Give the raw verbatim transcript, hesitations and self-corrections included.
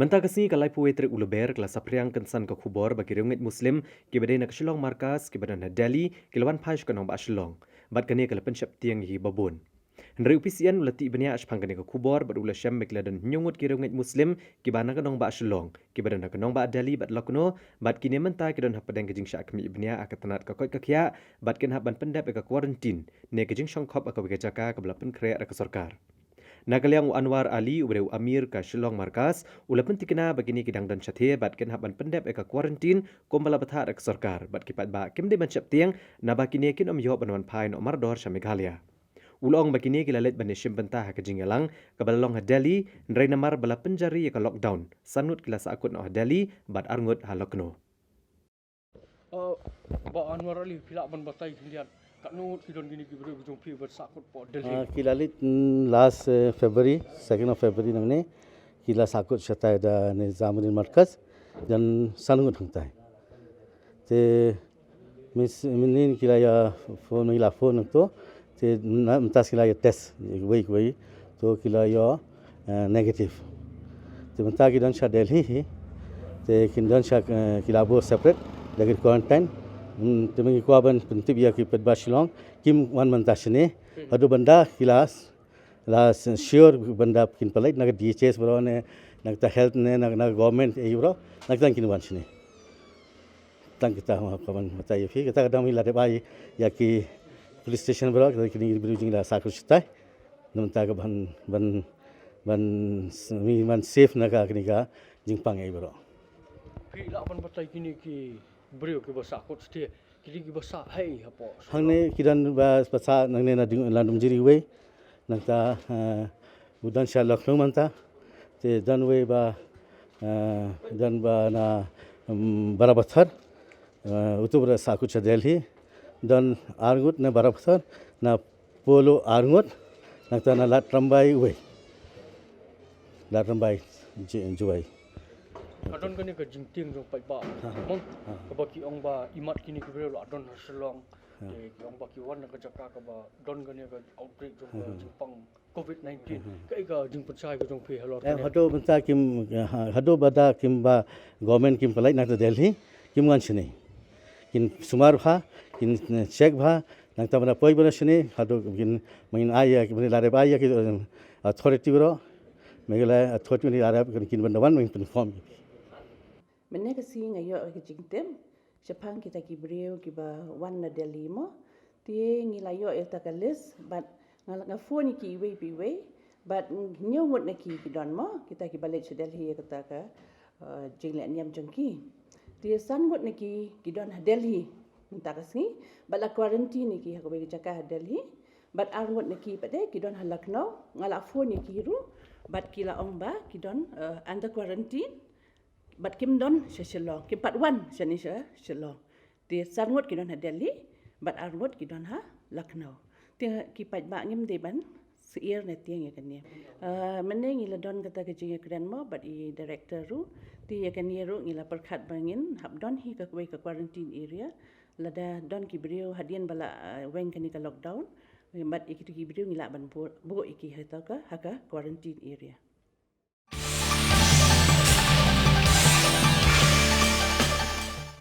Mynta ka sngi ka laiphew wei tarik u Lber ka la saphriang kynsan ka khubor ba ki riewngeit Muslim kiba dei na ka Shillong Markas kiba don ha Delhi ki la wan phai sha ka nongbah Shillong. Bad kane ka la pynsheptieng ïa kiba bun. Hynrei u P C N u la tip bniah shaphang kane ka khubor bad u la shem ba ki la don hynñiew ngut ki riewngeit Muslim kiba na ka nongbah Shillong, kiba don ha ka nongbah Delhi bad Lucknow, bad kine mynta ki don hapdeng ka jingshah khmih bniah ha ka tnat ka koit ka khiah, bad kin hap ban pyndep ïa ka quarantine ne ka jingshongkhop ha kawei ka jaka kaba la pynkhreh da ka sorkar. Na ka liang u Anwar Ali, uba dei u Amir ka Shillong Markas, u la pyntikna ba kine ki dang don shathie bad kin hap ban pyndep ïa ka quarantine kumba la bthah da ka sorkar, bad ki paidbah kim dei ban sheptieng naba kine kin ym ïoh ban wan phai noh mardor sha Meghalaya. U la ong ba kine ki la leit ban ïashim bynta ha ka jingïalang kaba la long ha Delhi, hynrei namar ba la pynjari ïa ka lockdown, san ngut ki la sahkut noh ha Delhi bad ar ngut ha Lucknow. Uh, Bah Anwar Ali, phi lah ban batai khyndiat katno ngut ki don kine ki briew ki jong phi ba sahkut hapoh Delhi? Uh, ki la leit mm, last uh, February, second of February nangne, ki la sahkut shatai da Nizamuddin Markaz, don san ngut hangtai. Te mynnin ki la ïa phone, ki la phone to, te mynta ki la ïa test wei wei, to ki la ïa negative. Te mynta ki don sha Delhi hi, te kin don sha ki la bor separate da ki quarantine. Te mynta ki kwah ban pyntip ïa ki paidbah Shillong, kim wan mynta shane, haduh ban da ki la la sure ban da kin pynlait na ka D H S baroh ne, na ka health ne, na ka government ei baroh, na ka kin wan shane. Tang kita ma ka ban batai ïa phi, kita ka dang mi la dep ai ïa ki police station baroh, kita kini briew jing la sahkut shatai. Namar ka ban ban ban mi ban safe na ka kini ka jingpang ei baroh. Phi lah ban batai kini ki briew kiba sahkut shatai. Ki dei kiba sah hei hapoh. Hangne ki don ba ba sah nangne na ding la dum jiri wei. Nangta u don sha Lucknow mynta. Te don wei ba don ba na Barapathar. Utu ba sahkut sha Delhi. Don ar ngut na Barapathar na Polo ar ngut. Nangta na Ladrymbai wei. Ladrymbai Jowai. Ka don kane ka jingtieng jong paidbah. Mong kaba ki ong ba imat kine ki briew la don ha Shillong. Te ki ong ba ki wan na ka jaka kaba don kane ka outbreak jong ka jingpang COVID nineteen. Kaei ka jingpynshai ka jong phi halor kane? Hato mynta kim hato bada kim ba government kim pynlait na Delhi kim wan shane. Kin sumar bha, kin check bha, nangta bada poi bada shane hato kin main ai ya kin lare ba ya ki authority bro. Meghalaya authority ni arab kan kin ban da wan mynne inform. Mynne ka sngi nga ïoh ka jingtip shaphang kita ki briew kiba wan na Delhi mo. Te ngi la ïoh ïa ka list bad nga la nga phone ïa ki iwei pa iwei bad hynñiew ngut na ki ki don mo kita kiba leit sha Delhi ïa kata ka jingleh niam jong ki. Te san ngut na ki ki don ha Delhi mynta ka sngi bad la quarantine ïa ki ha kawei ka jaka ha Delhi. Bad ar ngut na ki pat de ki don ha Lucknow, nga la phone ïa ki ruh bad ki la ong ba ki don under quarantine bad kim don sha Shillong, kim pat wan shane sha Shillong. Te san ngut ki don ha Delhi bad ar ngut ki don ha Lucknow. Te ki paidbah ngim dei ban syier ne tieng ïa kane. Mynne ngi la don kata ka jingïakren mo bad i director ruh. Te ïa kane ruh ngi la pyrkhat ba ngin hap don hi ka kawei ka quarantine area. Lada don ki briew hadien ba la weng kane ka lockdown. Bad ïa kito ki briew ngi lah ban buh ïa ki ha ka quarantine area.